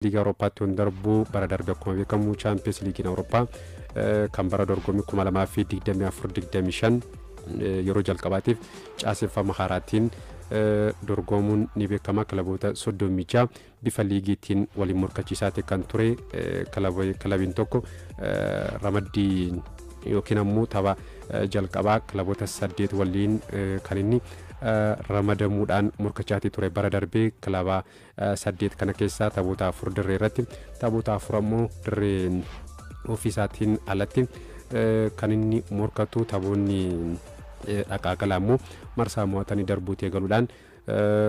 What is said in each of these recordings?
Liiga Awurooppaatti yoon darbu, bara darbe akkuma beekamu Chaampiyeens Liigiin Awurooppaa kan bara dorgommii 2024-25 yeroo jalqabaatiif caaseffama haaraatiin dorgomuun ni beekama. Kilaboota 36 bifa liigiitiin waliin morkachiisaati kan ture. Kilabiin tokko ramaddii yookiin ammoo tapha jalqabaa kilaboota 8 waliin kan inni ramadamuudhaan morkachaatii ture. Bara darbee kilaba 8 kana keessaa taphoota 4 dirree irratti, taphoota 4 ammoo dirree ofiisaatiin alatti kan inni morkatu, taphoonni dhaqaaqalaa ammoo marsaa mo'atanii darbuutti eegaluudhaan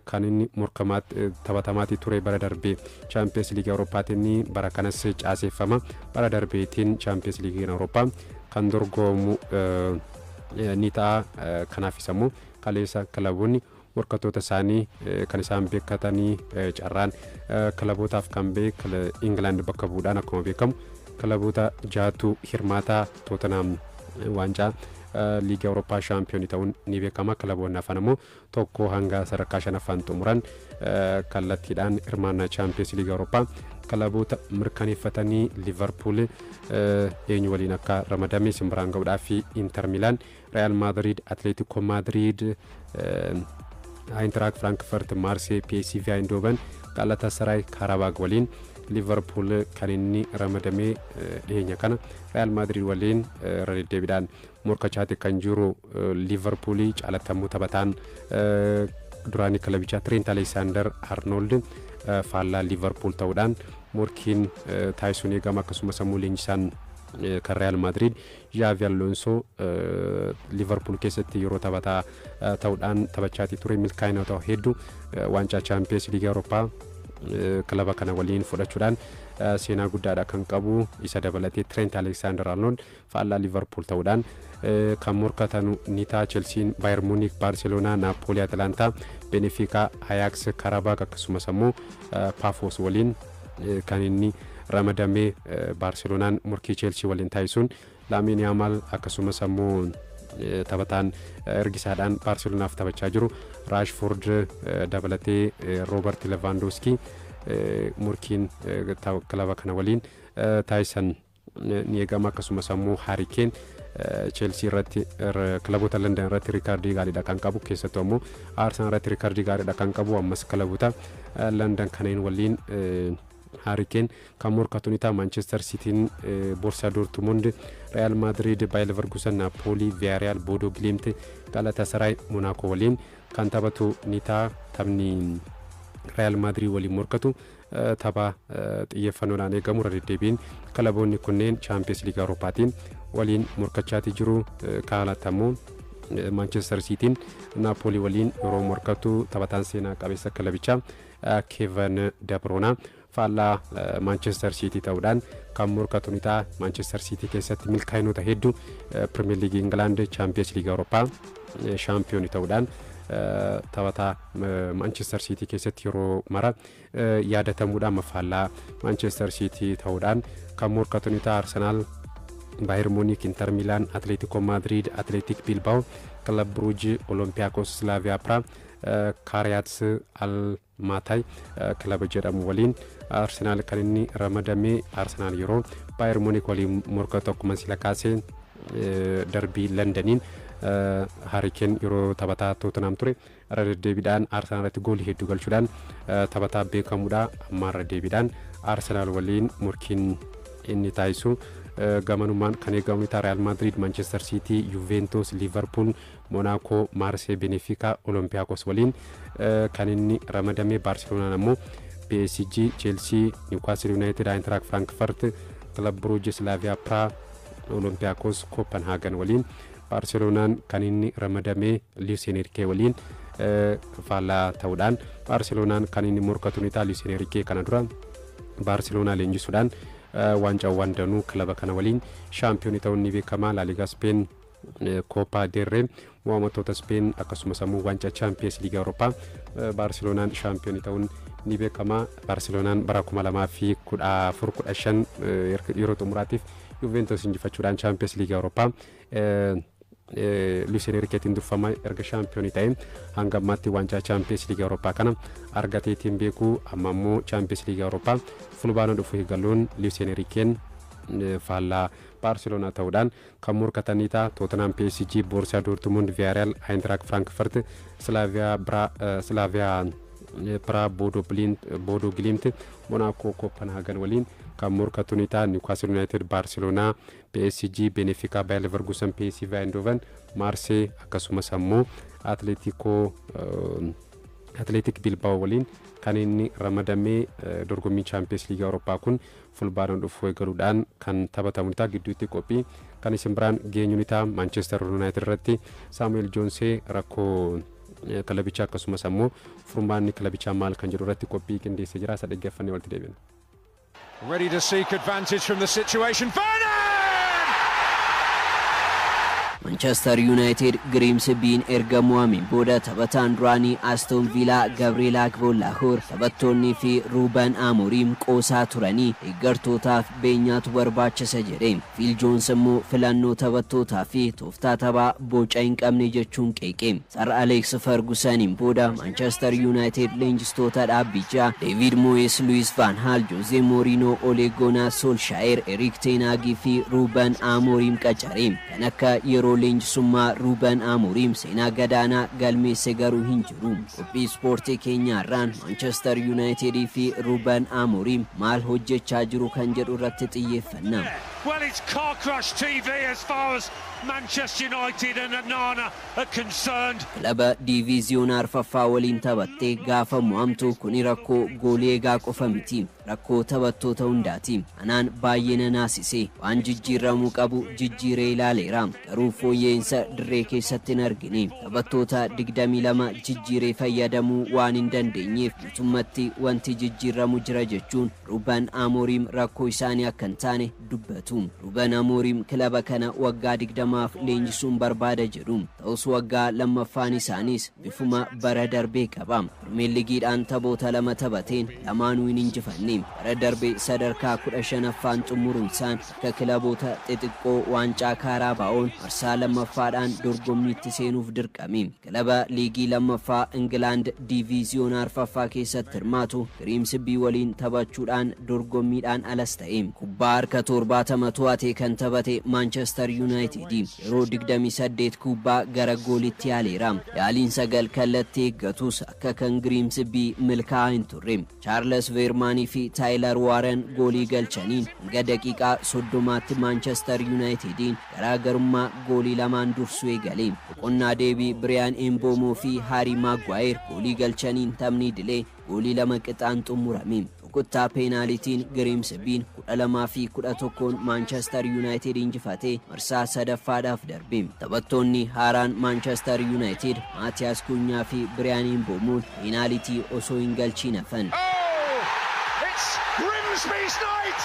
kan inni morkamaatti taphatamaatii ture bara darbee Chaampiyeens Liigii Awurooppaatiin. Bara kanas caaseeffama bara darbeetiin Chaampiyeens Liigiin Awurooppaa kan dorgomu ni ta'a. Kanaafis ammoo kaleessa kilaboonni morkattoota isaanii kan isaan beekatanii, carraan kilabootaaf kan ba'e Ingilaand bakka bu'uudhaan akkuma beekamu kilaboota jaatu hirmaataa. Tootenaam waancaa Liiga Awurooppaa shaampiyoonii ta'uun ni beekama. Kilaboonni hafan ammoo tokko hanga sadarkaa shanaffaan xumuran kallattiidhaan hirmaannaa Chaampiyeens Liiga Awurooppaa kilaboota mirkaneeffatanii. Liverpool eenyu waliin akka ramadame simbiraan ga'uudhaaf Inter Milaan, Real Madrid, Atletico Madrid, Eintracht Frankfurt, Marseille, PSV Eindhoven, Galatasaray, Karabag waliin Liverpool kan inni ramadamee. Dhiyeenya kana Real Madrid waliin irra deddeebiidhaan morkachaati kan jiru Liverpoolii. Caalatamuu taphataan duraanii kilabichaa Trent Alexander Arnold faallaa Liverpool ta'uudhaan morkiin taasisuun eegama. Akkasumas ammoo leenjisaan kan Real Madrid Xavi Alonso Liverpool keessatti yeroo taphataa ta'uudhaan taphachaatii ture milkaa'ina ta'u hedduu, waancaa Chaampiyeens Liigii Awurooppaa kilaba kana waliin fudhachuudhaan seenaa guddaadha kan qabu. Isa dabalatee Trent Alexander Arnold faallaa Liverpool ta'uudhaan kan morkatanu ni ta'a. Chelsiin Bayern Munich, Barcelona, Napoli, Atalanta, Benfica, Ajax, Karabak akkasumas ammoo Pafos waliin kan inni ramadamee. Barcelonaan morkii Chelsea waliin taasisuun Lamine Yamal akkasumas ammoo taphataan ergisaadhaan Baarselonaaf taphachaa jiru Raashford dabalatee Roobert Lewandowski morkiin kilaba kana waliin taasisan ni eegama. Akkasumas ammoo Harry Kane Chelsea irratti, kilaboota London irratti riikaardii gaariidha kan qabu, keessattuu ammoo Arsenal irratti riikaardii gaariidha kan qabu. Ammas kilaboota London kanneen waliin Harry Kane kan morkatu ni ta'a. Manchester Cityin Borussia Dortmund, Real Madrid Bayer Leverkusen, Napoli, Villarreal, Bodo Glimt, Galatasaray, Monaco waliin kan taphatu ni ta'a. Taphni Real Madrid waliin morkatu tapha xiyyeeffannoodhaan eegamu. Irra deddeebiin kilaboonni kunneen Chaampiyeens Liigii Awurooppaatiin waliin morkachaatii jiru. Kaalatti ammoo Manchester Cityin Napoli waliin yeroo morkatu taphataan seenaa qabeessa kilabichaa Kevin De Bruyne faallaa Manchester City ta'uudhaan kan morkatu ni ta'a. Manchester City keessatti milkaa'inoota hedduu, Premier League England, Champions League Awurooppaa shaampiyoonii ta'uudhaan taphataa Manchester City keessatti yeroo mara yaadatamuudhaan faallaa Manchester City ta'uudhaan kan morkatu ni ta'a. Arsenal Bayern Munich, Inter Milan, Atletico Madrid, Athletic Bilbao, Club Brugge, Olympiacos, Slavia Praha, Kairat Almaty kilaba jedhamu waliin Arsenal kan inni ramadame. Arsenal yeroo Bayern Munich waliin morkatu akkuma sila kaasee darbii Londaniin Harry Kane yeroo taphataa Tottenham ture irra deddeebiidhaan Arsenal irratti goolii hedduu galchuudhaan taphataa beekamuudha. Amma irra deebiidhaan Arsenal waliin morkiin inni taasisu gamanumaan kan eegamu ni ta'a. Real Madrid, Manchester City, Juventus, Liverpool, Monaco, Marseille, Benfica, Olympiacos waliin kan inni ramadame. Barcelonaan ammoo PSG, Chelsea, Newcastle United, Eintracht Frankfurt, Club Brugge, Slavia Praha, Olympiacos, Copenhagen waliin Barcelonaan kan inni ramadame. Luis Enrique waliin faallaa ta'uudhaan Barcelonaan kan inni morkatu ni ta'a. Luis Enrique kana dura Barcelonaa leenjisuudhaan waancaawwan danuu kilaba kana waliin shaampiyoonii ta'uun ni beekama. La Liga Speen, Copa del Rey, mo'amatoota Speen akkasumas ammoo waancaa Chaampiyeens Liigaa Awurooppaa Baarseloonaan shaampiyoonii ta'uun ni beekama. Baarseloonaan bara 2014-15 yeroo xumuraatiif Juventus injifachuudhaan Chaampiyeens Liigaa Awurooppaa Luis Enriqueetiin durfama erga shaampiyoonii ta'e hanga ammaatti waancaa Chaampiyoons Liigii Awurooppaa kana argateetiin beeku. Amma immoo Chaampiyoons Liigii Awurooppaa fulbaana dhufu eegaluun Luis Enriqueen faallaa Baarseloonaa ta'uudhaan kan morkatanii ta'a. Tootenaam, PSG, Boorsiyaa Doortmund, Viyaariyaal, Ayintiraak Firaankfurt, Silaaviyaa Piraa, Boodoo Gilimt, Monaakoo, Kopenhaagen waliin kan morkatu ni ta'a. Niwukaasil Yuunaayitid, Baarseloonaa, PSG, Benefikaa, Bayer Leverkusen, PSV Eindhoven, Maarsee akkasumas ammoo Atleetik Bilbaao waliin kan inni ramadamee. Dorgommii Chaampiyoons Liigii Awurooppaa kun fulbaana dhufu eegaluudhaan kan taphatamu ta'a. Gidduutti qophii kan isin biraan geenyu ni ta'a. Maanchestar Yuunaayitid irratti Saamu'eel Joonsee rakkoo kilabichaa akkasumas ammoo furmaanni kilabichaa maal kan jedhu irratti qophii qindeessee jira. Isa dhaggeeffannee walitti deebina. Ready to seek advantage from the situation. Vernon! Manchester United Grimsbiin erga mo'ameen booda taphataan duraanii Aston Villa Gabriel Agbonlahor taphattoonnii fi Ruben Amorim qoosaa turanii deeggartootaaf beenyaatu barbaachisa jedhe. Phil Jones immoo filannoo taphattootaa fi tooftaa taphaa boca hin qabne jechuun qeeqe. Sir Alex Fergusoniin booda Manchester United leenjistoota dhaabbichaa David Moyes, Louis van Gaal, Jose Mourinho, Ole Gunnar Solskjaer, Erik ten Hag fi Ruben Amorim qacare. Kan akka yeroo leenjisummaa Ruben Amorim seenaa gadaanaa galmeesse garuu hin jiru. Qophii ispoortii keenyaarraan Manchester United fi Ruben Amorim maal hojjechaa jiru kan jedhu irratti xiyyeeffanna. Well, it's car crash TV as far as Manchester United and Onana are concerned. Kilaba diiviiziyoona arfaffaa waliin taphattee gaafa mo'amtu kuni rakkoo goolii eegaa qofa miti. Rakkoo taphattoota hundaati. Anaan baay'ee na naasise. Waan jijjiiramuu qabu jijjiiree ilaaleera. Garuu fooyya'insa dirree keessatti hin argine. Taphattoota 22 jijjiiree fayyadamuu waan hin dandeenyeef guutummatti wanti jijjiiramu jira jechuun Ruben Amorim rakkoo isaanii akka hin taane dubbatu. Ruben Amorim kilaba kana waggaa 20f leenjisuun barbaada jedhu. Ta'us waggaa lammaffaan isaaniis bifuma bara darbee qaba. Pirimeer Liigiidhaan taphoota lama taphateen lamaanuu hin injifanne. Bara darbe sadarkaa 15ffaan xumuruun isaan akka kilaboota xixiqqoo waancaa Kaaraabaa'oon marsaa lammaffaadhaan dorgommiitti seenuuf dirqame. Kilaba liigii lammaffaa Ingilaand diiviiziyoona arfaffaa keessatti hirmaatu Giriimsbii waliin taphachuudhaan dorgommiidhaan alas ta'e. Kubbaa harka 70 to'atee kan taphate Manchester United yeroo 28 kubbaa gara goolitti yaaleera. Yaaliin sagal kallattii eeggatus akka kan Giriimsbii milkaa'aa hin turre. Chaarles Veermaanii fi Taayilar Waaren goolii galchaniin hanga daqiiqaa 30tti Manchester Unitediin garaagarummaa goolii lamaan dursuu eegale. Boqonnaa deebii Biriyaan Emboomoo fi Haarii Maagwaayer goolii galchaniin taphni idilee goolii lama qixaan xumurame. Rukuttaa peenaalitiin Giriimsbiin 12 fi 11n Maanchestar Yuunaayitid injifatee marsaa sadaffaadhaaf darbe. Taphattoonni haaraan Maanchestar Yuunaayitid Maatiyaas Kunyaa fi Biriyaan Emboomoon peenaalitii osoo hin galchiin hafan. Oh, it's Grimsby's night!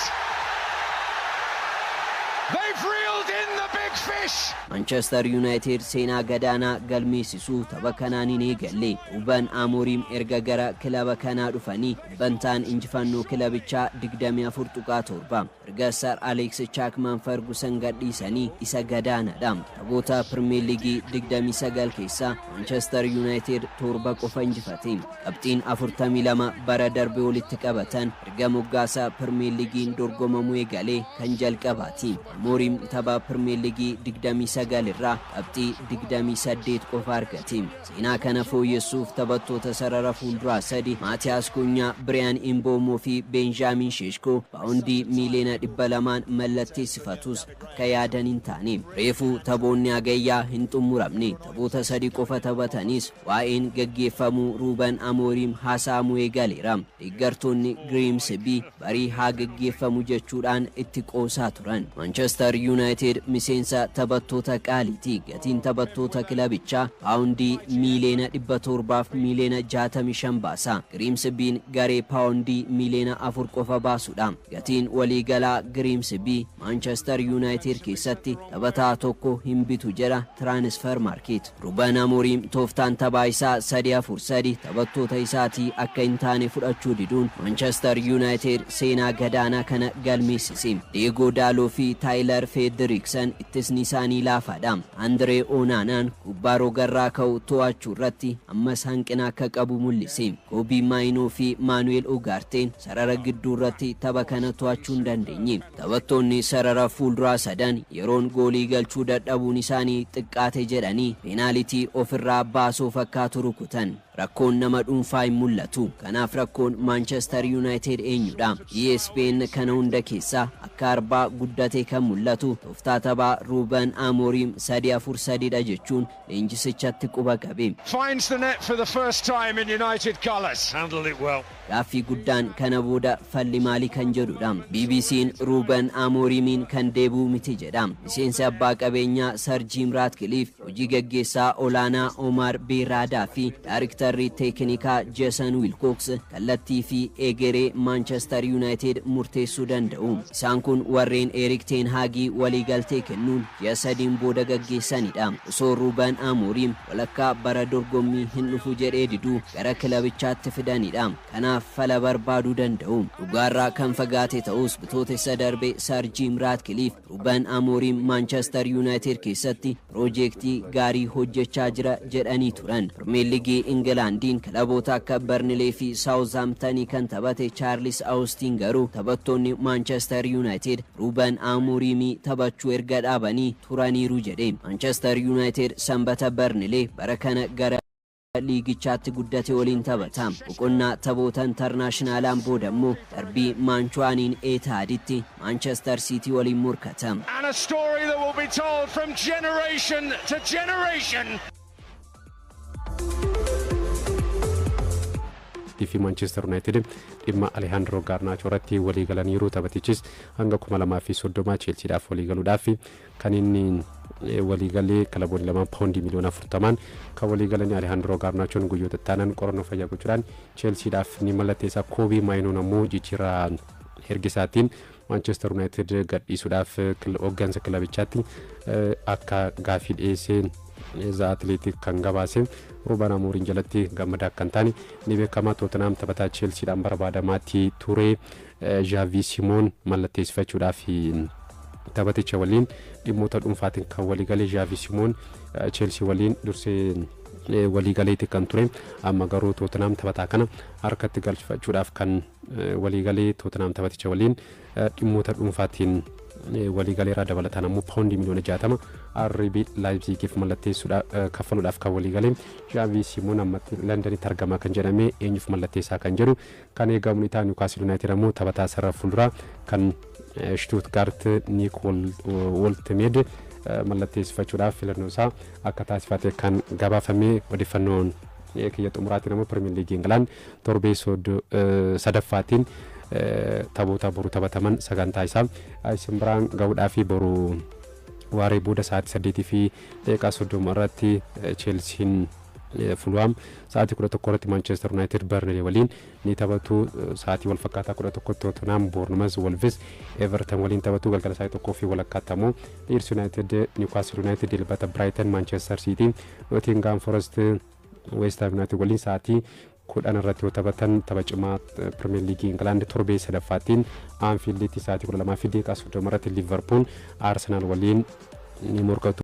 They've reeled in the big fish! Manchester United seenaa gadaanaa galmeessisuu tapha kanaan hin eegalle. Ruben Amorim erga gara kilaba kanaa dhufanii dhibbantaan injifannoo kilabichaa 24.7, erga Sir Alex Chapman Ferguson gadhiisanii isa gadaanaadha. Taphoota Premier League 29 keessaa Manchester United torba qofa injifate. Qabxiin 42 bara darbe walitti qabatan erga moggaasa Premier Leaguein dorgomamuu eegalee kan jalqabaati. Amorim tapha Premier League 29 irraa qabxii 28 qofa argate. Seenaa kana fooyyessuuf taphattoota sarara fuulduraa sadi Maatiyaas Kunyaa, Biriyaan Imboomoo fi Beenjaamin Sheeshkoo paawundii miiliyoona 200n mallatteessifatus akka yaadan hin taane. Reefuu taphoonni hagayyaa hin xumuramne, taphoota sadi qofa taphatanis waa'een gaggeeffamuu Ruuben Amooriim haasa'amuu eegaleera. Deeggartoonni Grimsby barii haa gaggeeffamu jechuudhaan itti qoosaa turan. Manchester United miseensa taphattoota qaaliiti. Gatiin taphattoota kilabichaa paawundii miiliyoona 700f miiliyoona 65 baasa. Grimsbiin garee paawundii miiliyoona 4 qofa baasudha. Gatiin waliigalaa Kilabichaa Giriimsbii Maanchestar Yuunaayitid keessatti taphataa tokko hin bitu jedha Transfer Market. Ruben Amorim tooftaan taphaa isaa 3-4-3 taphattoota isaatii akka hin taane fudhachuu diduun Maanchestar Yuunaayitid seenaa gadaanaa kana galmeessise. Diego Daaloo fi Taayilar Federiksen ittisni isaanii laafaadha. Andree Onaanaan kubbaa rogarraa ka'u to'achuu irratti ammas hanqina akka qabu mul'ise. Koobii Maayinoo fi Maanu'eel Ugaarteen sarara gidduu irratti tapha kana to'achuu hin dandeenye. Taphattoonni sarara fuulduraa sadan yeroon goolii galchuu dadhabuun isaanii xiqqaate jedhanii peenaalitii ofirraa baasuu fakkaatu rukutan. Rakkoon nama dhuunfaa hin mul'atu. Kanaaf rakkoon Maanchestar Yuunaayitid eenyudha? ESPN kana hunda keessaa akka arbaa guddatee kan mul'atu tooftaa taphaa Ruben Amorim 3-4-3dha jechuun leenjisichatti quba qabe. Finds the net for the first time in United colours. Handled it well. Gaaffii guddaan kana booda falli maalii kan jedhudha. BBC'n Ruben Amorimiin kan deebi'u miti jedha. Miseensi abbaa qabeenyaa Sir Jim Ratcliffe, hojii gaggeessaa olaanaa Omar Beeraadaa fi daariktarri teeknikaa Jason Wilcox kallattii fi egeree Manchester United murteessuu danda'u. Isaan kun warreen Erik ten Haagii waliigaltee kennuun ji'a 3n booda gaggeessanidha. Osoo Ruben Amorim walakkaa bara dorgommii hin dhufu jedhee diduu gara kilabichaatti fidanidha. Kanaaf fala barbaaduu danda'u. Dhugaarraa kan fagaate ta'us, bitootessa darbe Sir Jim Ratcliffe Ruben Amorim Manchester United keessatti piroojeektii gaarii hojjechaa jira jedhanii turan. Pirimeer Liigii Ingilaandiin kilaboota akka Barnilee fi Saawuzaamtanii kan taphate Chaarlis Awustiin garuu taphattoonni Manchester United Ruben Amorimii taphachuu erga dhaabanii turaniiru jedhe. Manchester United sanbata Barnilee bara kana gara liigichaatti guddate waliin taphata. Boqonnaa taphoota intarnaashinaalaan booda immoo darbii Maanchuwaaniin Eetaaditti Manchester City waliin morkata. And a story that will be told from generation to generation. Fi Manchester United dhimma Alejandro Garnacho irratti walii galaniiru. Taphatichis hanga 2030 Chelsiidhaaf walii galuudhaaf kan inni waliigalee, kilaboonni lamaan paawundii miliyoona 40n kan walii galanii. Alejandro Garnachoon guyyoota itti qorannoo fayyaa gochuudhaan Chelsiidhaaf ni mallatteessa. Koobii Maayinoon ammoo jijjiirraa ergisaatiin Manchester United gadhiisuudhaaf hooggansa kilabichaatti akka gaafii dhiyeessee The Athletic kan gabaase. Ruben Amorim jalatti gammadaa akka hin taane ni beekama. Tottenham taphataa Chelsiidhaan barbaadamaatti ture Xavi Simoon mallatteessifachuudhaaf taphaticha waliin dhimmoota dhuunfaatiin kan waliigalee. Xavi Simoon Chelsea waliin dursee waliigaleeti kan ture. Amma garuu Tottenham taphataa kana harkatti galfachuudhaaf kan waliigalee, Tottenham taphaticha waliin dhimmoota dhuunfaatiin waliigaleeraa. Dabalataan ammoo paawundii miliyoona 60 RB Leipzigiif mallatteessuudhaaf kaffaluudhaaf kan waliigalee Xavi Simoon ammatti Londonitti argama kan jedhame, eenyuuf mallatteessaa kan jedhu kan eegamu ni ta'a. Newcastle United ammoo taphataa sarara fuulduraa kan Stuttgart Nick Woltemade mallatteessifachuudhaaf filannoo isaa akka taasifate kan gabaafame. Odeeffannoon kiyya xumuraatiin ammoo Pirimeer Liigii Ingilaand torbee sadaffaatiin taphoota boru taphataman sagantaa isaa isin biraan gahuudhaaf, boru waaree booda sa'aatii 8:30 irratti Cheelsiin Fulhaam, sa'aatii 11 irratti Maanchestar Yuunaayitid Barnilee waliin ni taphatu. Sa'aatii wal fakkaataa 11tti Tottenham, Bournemouth, Wolves Everton waliin taphatu. Galgala sa'aatii 1:30tti ammoo Leeds United Newcastle United, dilbata Brighton Manchester City, Nottingham Forest West Ham United waliin sa'aatii 10 irratti yoo taphatan, tapha cimaa Pirimeer Liigii Ingilaand torbee sadaffaattiin Anfiilditti sa'aatii 12:30 irratti Liverpool Arsenal waliin ni morkatu.